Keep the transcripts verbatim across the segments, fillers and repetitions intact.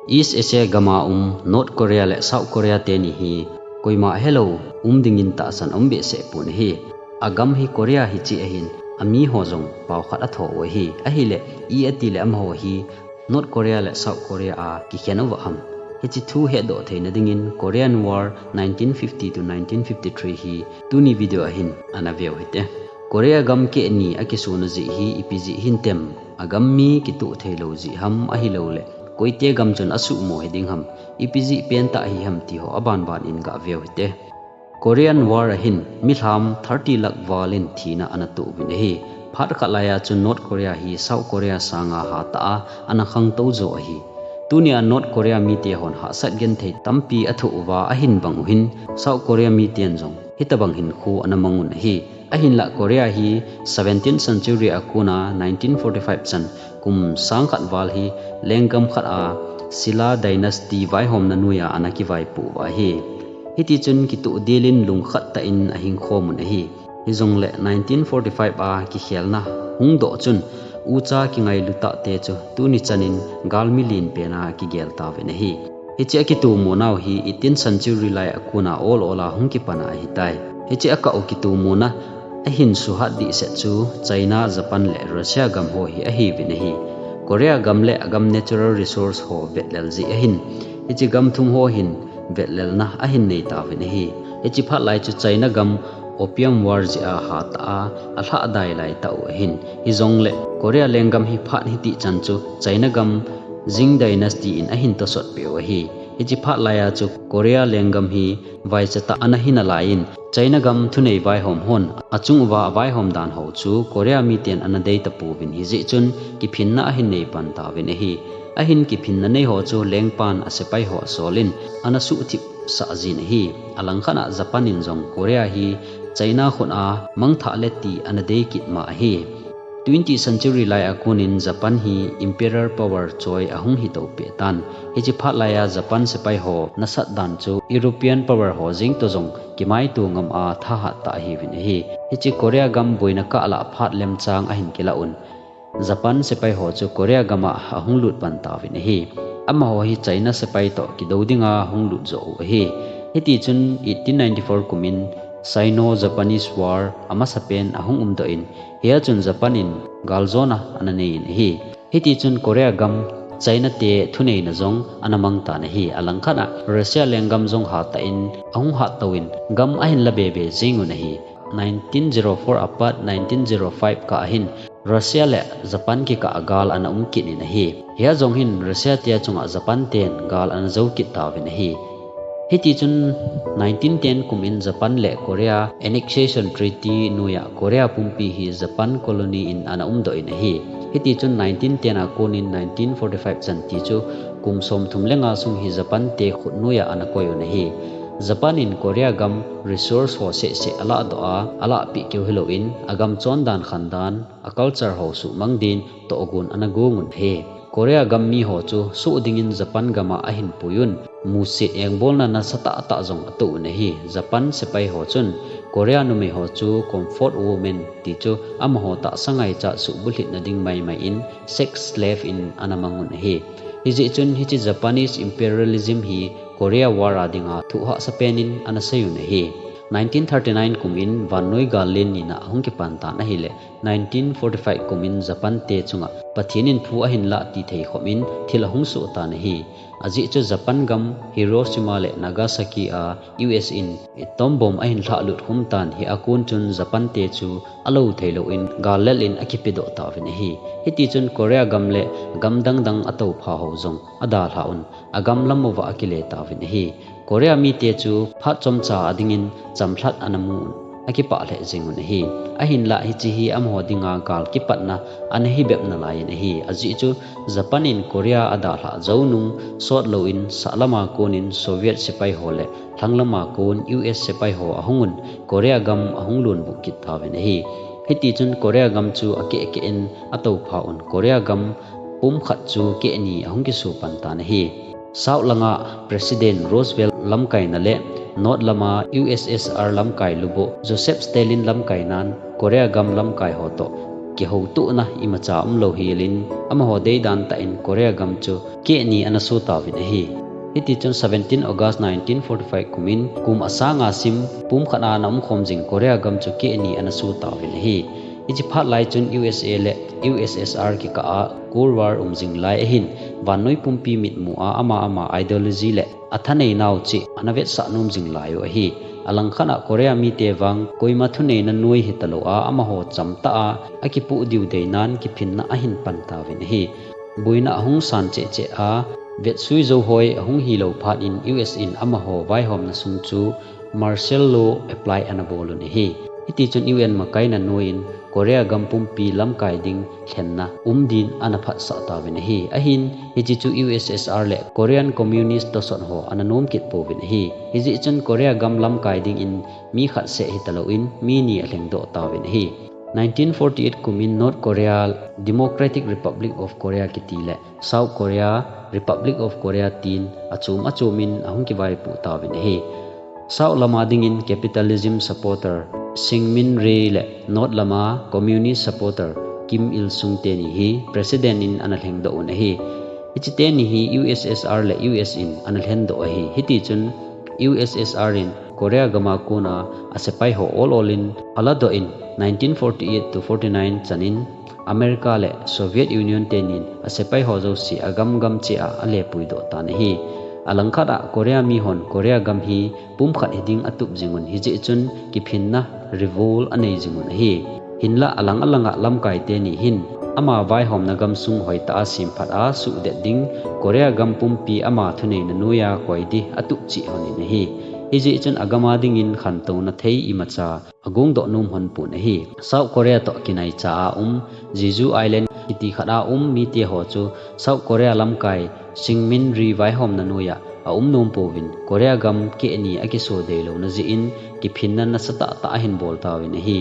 East Asia gama um North Korea le South Korea teni hi koima helou um dingin tahsan um behseh pon ahi. Agam hi Korea hiche ahin, ami ho jong pao khat atho u ahi. Ahile, i ati le amaho hi North Korea le South Korea a kikhen uva ham? Hiche thu hetdoh theina dingin Korean War nineteen fifty to nineteen fifty-three hi tuni video ahin ana veu hite. Korea gam keh ni akisuna jeh hi ipi jeh hintem? Agam mi kituh theilou jeh ham ahilouleh koite gam chun asuhmo hiding ham? Ipi jeh pentah hiham ti ho abanban in gaveu hite. Korean War ahin milham thirty lakh val in thina ana toh uvin ahi. Phat khat laiya chu North Korea hi South Korea sanga hatah a ana khangtou jo ahi. Tunia North Korea mite hon hahsat genthei tampi athoh uva ahin bang u hin South Korea miten jong hitobang hinkho ana mang un ahi. Ahinlah Korea hi seventeenth century a kona nineteen forty-five chan kum sang khat val hi lenggam khat a Silla dynasty vaihomna noiya ana kivaipoh uva ahi. Hitichun kituh delin lungkhat tah in ahing khom un ahi. Hijongle nineteen forty-five a kikhelna hungdoh chun ucha kingailu tahte chu tuni chanin galmi lenpen a kigel tauvin ahi. Hiche akitomo nau hi eighteenth century lai a kona ol ol a hung kipan a ahitai. Hiche akah u kitomona ahin suhat dehset chu China, Japan le Russia gam ho hi ahiuvin ahi. Korea gam le agam natural resource ho vetlel jeh ahin, hiche gam thum ho hin vetlelna ahin nei tauvin ahi. Hiche phat lai chu China gam Opium War jeh a hatah a alhahdai lai tah u ahin. Hijongle Korea lenggam hi phat hitih chan chu China gam Qing dynasty in ahin tosot peh u ahi. Hiche phat laiya chu Korea lenggam hi vaicha tah ana hi nalaiyin, China gam thunei vaihom hon achung uva avaihom dan ho chu Korea miten ana dei tapouvin hijeh chun kiphinna ahin nei pan tauvin ahi. Ahin kiphinna nei ho chu lengpan asepai ho asolin ana suhthip sah jin ahi. Alangkhat a Japan in jong Korea hi China khut a mangthah le ti ana dei kit ma ahi. Twentieth century lai a konin Japan hi Emperor power choi ahung hi to peh tan. Hiche phat laiya Japan sepai ho nasat dan chu European power ho jeng toh jong kimaito ngam a thahat tah ahiuvin ahi. Hiche Korea gam boina kah lah phat lemchang ahin kilah un Japan sepai ho chu Korea gam a ahung lut pan tauvin ahi. Amaho hi China sepai toh kidou dinga hung lut jo u ahi. Hitichun eighteen ninety-four kumin Sino-Japanese War amasapen ahung umdoh in, hia chun Japan in galjona ana nei in ahi. Hitichun Korea gam China te thuneina jong ana mang tan ahi. Alangkhat a Russia lenggam jong hatah in ahung hattouvin gam ahin la bebe jeng un ahi. Nineteen zero four apat nineteen zero five kah ahin Russia le Japan kikah a gal ana um kit in ahi. Hia jong hin Russia te achunga Japan ten gal ana jou kit tauvin ahi. Hitichun nineteen ten kumin Japan le Korea Annexation Treaty noiya Korea pumpi hi Japan colony in ana umdoh in ahi. Hitichun nineteen ten a konin nineteen forty-five chan ti chu kum somthum le nga sung hi Japan te khut noiya ana koi un ahi. Japan in Korea gam resource ho seh seh alahdoh a, alahpeh keu hilouvin, agam chondan khandan, aculture ho suhmang din tohgon ana gong un ahi. Korea gam mi ho chu suh dingin Japan gam a ahin puiyun, musit engbolna nasatah tah jong ato un ahi. Japan sepai ho chun Korea numei ho chu comfort women ti chu amaho tahsa ngaichat suhbulhitna ding maimai in sex slave in ana mang un ahi. Hijeh chun hiche Japanese imperialism hi Korea War a dinga thuhahsa pen in ana sei un ahi. Nineteen thirty-nine kumin vannoi gal len nina ahung kipan tan ahile, nineteen forty-five kumin Japan te chunga Pathen in phu ahin lah ti thei khop in thil ahung soh tan ahi. Ajeh chu Japan gam Hiroshima le Nagasaki a U S in atom bomb ahin lhahlut khum tan, hia kon chun Japan te chu alou theilouvin gal lel in akipedoh tauvin ahi. Hitichun Korea gam le gam dang dang atoupha ho jong adalhah un, agam lam uva akile tauvin ahi. Korea mite chu phat chomcha a dingin chamlhat ana mu un, akipah lheh jeng un ahi. Ahinlah hiche hi amaho dinga gal kipatna ana hi bep nalai in ahi. Ajeh chu Japan in Korea adalhah jou nung sot louvin sahlam a konin Soviet sepai ho le lhanglam a kon U S sepai ho ahung un Korea gam ahung lonbuh kit tauvin ahi. Hitichun Korea gam chu akeh keh in atoupha un Korea gam pumkhat chu keh ni ahung kiso pan tan ahi. South langa President Roosevelt lamkaina le North lama U S S R lamkai lubuh Joseph Stalin lamkainan Korea gam lamkai ho toh kihoutohna imacha umlou helin, amaho deidan tah in Korea gam chu kehni ana so tauvin ahi. Hiti chun seventeen August nineteen forty-five kumin, kum asanga sim pumkhat a ana umkhom jing Korea gam chu kehni ana so tauvin ahi. Hichi phat lai chun U S A le U S S R kikah a Cold War um jing lai ahin, vannoi pumpi mitmu a ama ama ideology le athaneinau cheh ana vetsah nom jing lai u ahi. Alangkhat a Korea mite vang koima thuneina nuai hitalou a, amaho chamtah a akipoh diu deinan kiphinna ahin pan tauvin ahi. Boina ahung san cheh cheh a, vetsui jou hoi ahung hilou phat in U S in amaho vaihomna sung chu martial law apply ana bol un ahi. Hiti chun U N makaina nuai in Korea gam pumpi lamkai ding lhenna um din ana phatsah tauvin ahi. Ahin, hichi chu U S S R le Korean Communist tosot ho ana nom kit pouvin ahi. Hijeh chun Korea gam lamkai dingin mi khat seh hitalou in mi ni alhengdoh tauvin ahi. Nineteen forty-eight kumin North Korea, Democratic Republic of Korea kiti le South Korea, Republic of Korea tin achom achom in ahung kivaipoh tauvin ahi. South lama dingin capitalism supporter Syngman Rhee le North lama communist supporter Kim Il Sung teni hi president in ana lhengdoh un ahi. Hichi teni hi U S S R le U S in ana lhendoh ahi. Hiti chun U S S R in Korea gama kona asepai ho ol ol in aladoh in nineteen forty-eight to forty-nine chanin America le Soviet Union tenin asepai ho jouse agam gam cheh a alepuidoh tan ahi. Alangkhat a Korea mihon Korea gam hi pumkhat hiding atup jing un, hijeh chun kiphinna revolt anei jing un ahi. Hinlah alang alang a lamkai teni hin ama vaihomna gamsung hoitah a semphat a suhdet ding Korea gam pumpi ama thuneina nuai a koi di atup cheh hon in ahi. Hijeh chun agam a dingin khantouna thei imacha agongdoh nom hon pon ahi. South Korea toh kinaicha a um Jeju Island kiti khat a um mite ho chu South Korea lamkai Syngman Rhee vaihomna nuai a aum nom pouvin Korea gam kehni akiso deilouna jeh in kiphinna nasatah tah ahin bol tauvin ahi.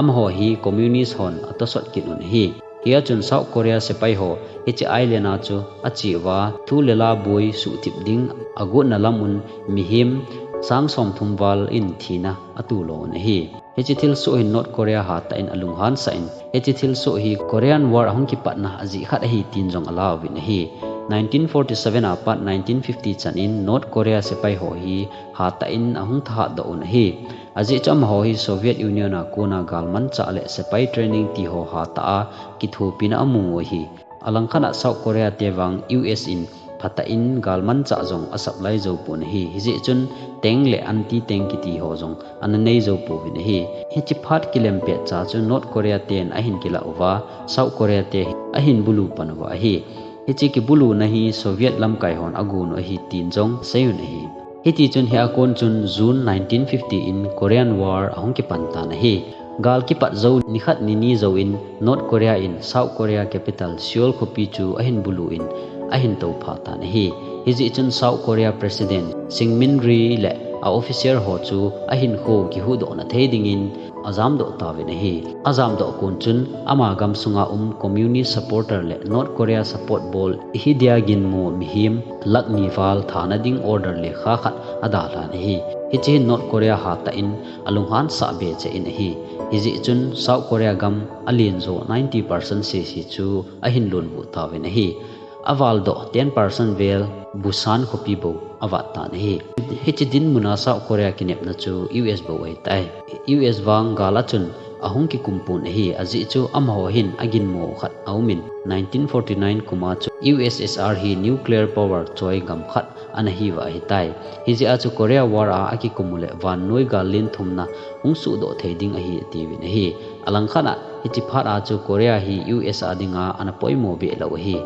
Amaho hi communist hon atosot kit un ahi. Hia chun South Korea sepai ho hichi island a chu ache uva thu le la boi suhthip ding agotna lam un mihem sang somthum val in thina atoh lo un ahi. Hichi thilsoh hin North Korea hatah in alunghan sah in, hichi thilsoh hi Korean War ahung kipatna ajeh khat ahi tin jong ala uvin ahi. Nineteen forty-seven apat nineteen fifty chanin North Korea sepai ho hi hatah in ahung thahatdoh un ahi. Ajeh chu amaho hi Soviet Union a kona galmanchah le sepai training ti ho hatah a kithopina amu u ahi. Alangkhat a South Korea te vang U S in phatah in galmanchah jong asupply jou pon ahi. Hijeh chun tank le anti-tank kiti ho jong ana nei jou pouvin ahi. Hichi phat kilem petcha chu North Korea ten ahin kilah uva, South Korea te ahin bulu pan uva ahi. Hichi kibuluna hi Soviet lamkai hon agon u ahi tin jong asei un ahi. Hiti chun hia kon chun June nineteen fifty in Korean War ahung kipan tan ahi. Gal kipat jou nikhat nini jouvin North Korea in South Korea capital Seoul khopi chu ahin bulu in ahin toupha tan ahi. Hijeh chun South Korea President Syngman Rhee le a officer ho chu ahinkho kihuhdohna thei dingin ajamdoh tauvin ahi. Ajamdoh kon chun ama gamsunga um communist supporter le North Korea support bol ihidia ginmo mihem lakh ni val thana ding order lekha khat adalhan ahi. Hichi hin North Korea hatah in alunghan sah be cheh in ahi. Hijeh chun South Korea gam alen jo ninety percent sese chu ahin lonvuh tauvin ahi. Avaldoh ten percent vel Busan khopi bou avat tan ahi. Hichi dinmuna South Korea kinepna chu U S bou ahitai. U S vang gal a chun ahung kikum pon ahi, ajeh chu amaho hin aginmo khat aumin nineteen forty-nine kuma chu U S S R hi nuclear power choi gam khat ana hiuva ahitai. Hijeh a chu Korea War a akikum u le vannoi gal len thumna hung suhdoh thei ding ahi atiuvin ahi. Alangkhat a hichi phat a chu Korea hi U S a dinga ana poimo behlou ahi.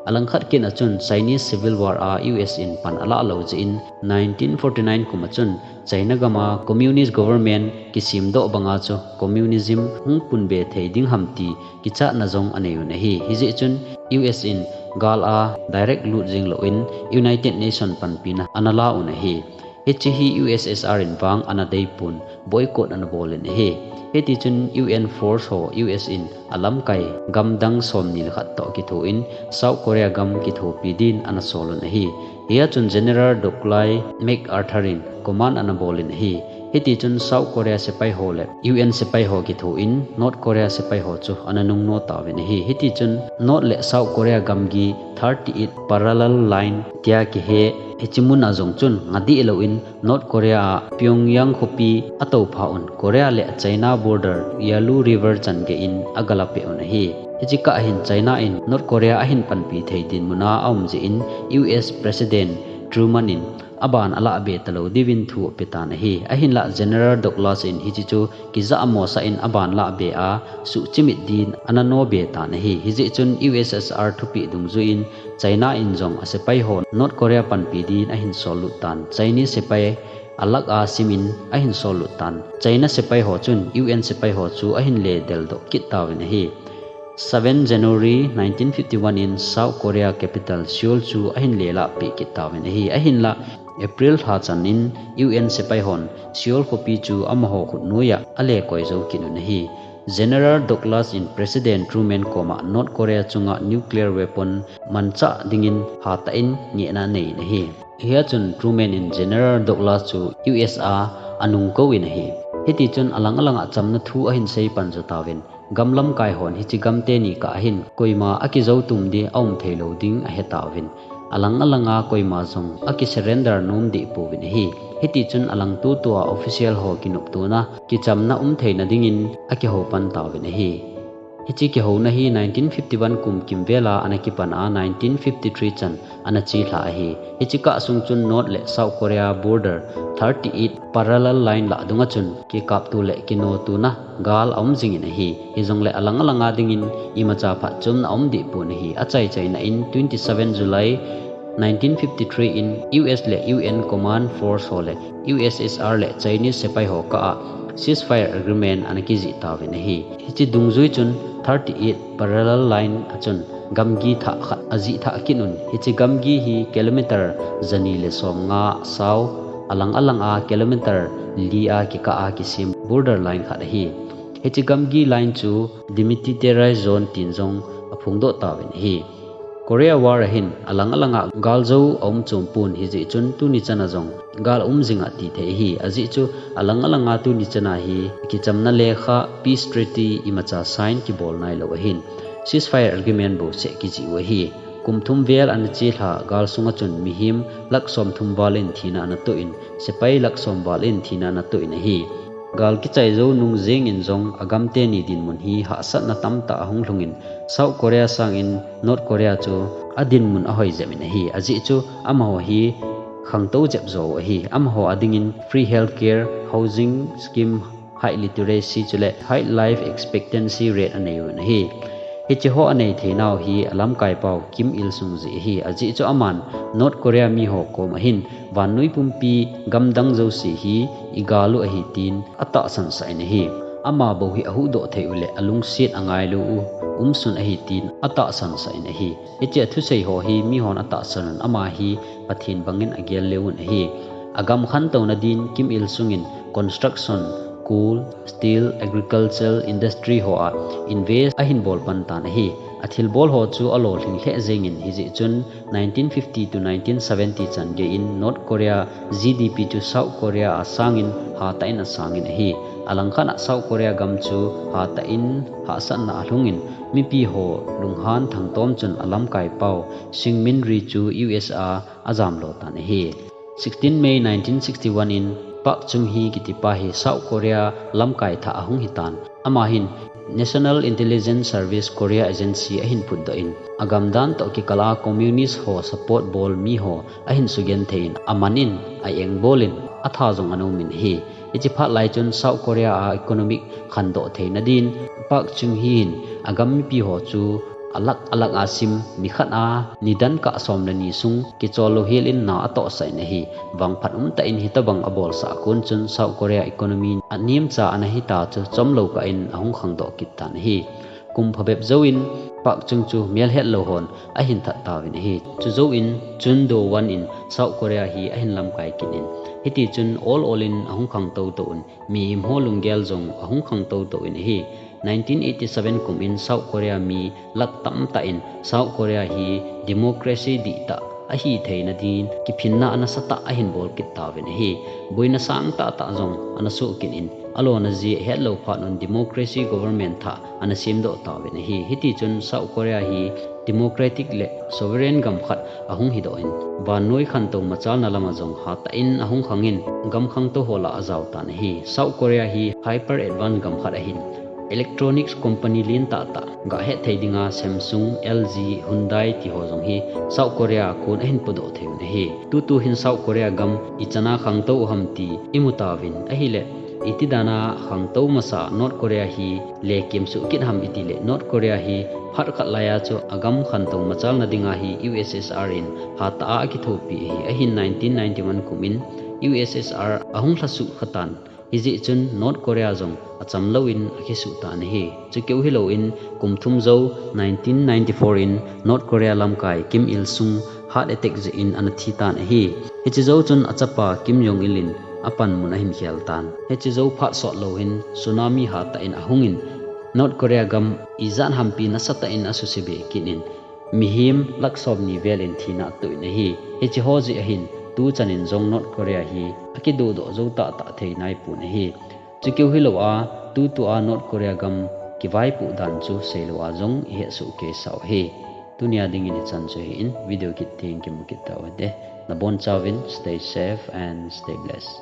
Alangkhat kit a chun Chinese Civil War a U S in pan alah lou jeh in nineteen forty-nine kuma chun China gama communist government kisemdoh banga chu communism hung punbe thei ding ham ti kichatna jong anei un ahi. Hijeh chun U S in gal a direct lut jeng louvin United Nation panpina ana la un ahi. Hichi hi U S S R in vang ana deipon boycott ana bol in ahi. Hiti chun U N force ho U S in alamkai gamdang somni le khat toh kithoin South Korea gam kithopi din ana sol un ahi. Hia chun General Douglas MacArthur in command ana bol in ahi. Hiti chun South Korea sepai ho le U N sepai ho kitho in North Korea sepai ho chu ana nungno tauvin ahi. Hiti chun North le South Korea gamgi thirty-eight parallel line tia kihe, hichi mun a jong chun ngadi lo in North Korea a Pyongyang khopi a toupha un Korea le China border Yalu River chan gei in agala pe un ahi. Hichi kah hin China in North Korea ahin panpi thei dinmun a aum jeh in U S President Truman in aban alah be talou diuvin thu ape tan ahi. Ahinlah General Douglas in hichi chu kijah mosah in aban lah be a suhchimit din ana no be tan ahi. Hijeh chun U S S R thupeh dungjui in China in jong asepai ho North Korea panpi din ahin sollut tan. Chinese sepai alak a sim in ahin sollut tan. China sepai ho chun U N sepai ho chu ahin le deldoh kit tauvin ahi. Seven January nineteen fifty-one in South Korea capital Seoul chu ahin lelah peh kit tauvin ahi. Ahinlah April lha chan in U N sepai hon Seoul khopi chu amaho khutnoi a ale koi jou kit un ahi. General Douglas in President Truman koma North Korea chunga nuclear weapon manchah dingin hatah in ngehna anei in ahi. Hia chun Truman in General Douglas chu U S a anung kou in ahi. Hiti chun alang alang a chamna thu ahin sei pan jo tauvin. Gam lamkai hon hichi gam teni kah a hin koima akijou tum di aum thei lou ding ahe tauvin. Alang alang a koima jong aki surrender nom deh pouvin ahi. Hiti chun alang tutua official ho kinoptona kichamna um theina dingin akihou pan tauvin ahi. Hichi kihouna hi nineteen fifty-one kum kimvel a ana kipan a nineteen fifty-three chan ana chelha ahi. Hichi kah sung chun North le South Korea border thirty-eight parallel line lah dunga chun kikapto le kinotona gal aum jingin ahi. Hijongle alang alang a dingin imacha phatchomna aum deh pon ahi. Achai chaina in twenty-seven July nineteen fifty-three in U S le U N Command Force ho le U S S R le Chinese sepai ho kah a ceasefire agreement ana kijih tauvin ahi. Hichi dungjui chun thirty-eight parallel line a chun gamgi thah khat ajih thah kit un. Hichi gamgi hi kilometer jani le somnga sao, alang alang a kilometer li a kikah a kisem border line khat ahi. Hichi gamgi line chu Demilitarized Zone tin jong aphongdoh tauvin ahi. Korea War a hin alang alang a gal jou aum chom pon hijeh chun tuni chan a jong gal um jing a ti thei ahi. Ajeh chu alang alang a tuni chan a hi kichamna lekha peace treaty imacha sign kibol nailou ahin ceasefire agreement bou seh kijih u ahi. Kum thum vel ana chelha gal sunga chun mihem lakh somthum val in thina ana toh in, sepai lakh som val in thina ana toh in ahi. Gal kichai jou nung jeng in jong agam teni dinmun hi hahsatna tamtah ahung lhung in South Korea sangin North Korea chu adinmun ahoi jep in ahi. Ajeh chu amaho hi khangtou jep jo u ahi. Amaho a dingin free healthcare, housing scheme, high literacy chule high life expectancy rate anei un ahi. Hichi ho anei theinau hi alamkai pau Kim Il Sung jeh ahi. Ajeh chu aman North Korea miho kom a hin vannoi pumpi gamdang jouse hi igal u ahi tin atahsan sah in ahi. Ama bou hi ahuhdoh thei u le alungset angailou u umsun ahi tin atahsan sah in ahi. Hichi a thusei ho hi mihon atahsan un ama hi Pathen bangin agel le un ahi. Agam khantouna din Kim Il Sung in construction, coal, steel, agricultural industry ho a invest ahin bol pan tan ahi. Athilbol ho chu alolhing lheh jeng in hijeh chun nineteen fifty to nineteen seventy chan gei in North Korea G D P chu South Korea a sangin hatah in asang in ahi. Alangkhat a South Korea gam chu hatah in hahsatna alhung in mipi ho lunghan thangtom chun alamkai pau Syngman Rhee chu U S a ajamlo tan ahi. Sixteen May nineteen sixty-one in Park Chung-hee kitipa hi South Korea lamkai thah ahung hitan. Ama hin National Intelligence Service Korea Agency ahin phutdoh in, agam dan toh kikal a communist ho support bol miho ahin sugenthei in, aman in, a-engbol in, atha jong ana um in ahi. Hichi phat lai chun South Korea a economic khandoh theina din Park Chung-hee hin agam mipi ho chu alak alak a sim, nikhat a nidan kah som le ni sung kichol louhel in na atohsah in ahi. Vangphat umtah in hitobang abolsah a kon chun South Korea economy anemcha ana hita chu chomlou kah in ahung khangdoh kit tan ahi. Kum phabep jouvin Park Chung chu melhetlou hon ahin that tauvin ahi. Chujouvin Chun Doo-hwan in South Korea hi ahin lamkai kit in, hiti chun ol ol in ahung khangtou tou un, mihem ho lunggel jong ahung khangtou tou in ahi. Nineteen eighty-seven kum in South Korea mi lakh tamtah in South Korea hi democracy dihtah ahi theina dingin kiphinna anasatah ahin bol kit tauvin ahi. Boina sangtah tah jong ana soh kit in, alona jeh hetlou phat un democracy government thah ana semdoh tauvin ahi. Hitichun South Korea hi democratic le sovereign gam khat ahung hidoh in, vannoi khantou machalna lama jong hatah in ahung khangin, gam khangtou ho lah ajao tan ahi. South Korea hi hyper advanced gam khat ahin, electronics company lentah tah, gah hetthei dinga Samsung, L G, Hyundai tiho jong hi South Korea kon ahin pudoh thei un ahi. Tutu hin South Korea gam ichana khangtou u ham ti imu tauvin ahile, iti dana khangtou masa North Korea hi lekem soh kit ham itile, North Korea hi phat khat laiya chu agam khantou machalna dinga hi U S S R in hatah a akithopi ahi. Ahin nineteen ninety-one kum in U S S R ahung lhasuh khatan, hijeh chun North Korea jong achamlouvin akisuh tan ahi. Chukeu hilouvin kum thum jou nineteen ninety-four in North Korea lamkai Kim Il Sung heart attack jeh in ana thi tan ahi. Hiche jou chun achapa Kim Jong Il in apanmun ahin khel tan. Hiche jou phat sotlou hin tsunami hatah in ahungin, North Korea gam ijat hampi nasatah in asuse be kit in, mihem lakh somni vel in thina atoh in ahi. Hicheho jeh ahin tuchan in jong North Korea hi akidohdoh jou tahtah thei naipon ahi. Chukeu hilouva, tutua North Korea gam kivaipoh dan chu seilouva jong ihetsoh kei sau ahi. Tunia dingin hichan chu hin, video kit teng kimu kit tau hite. Nabonchauvin stay safe and stay blessed.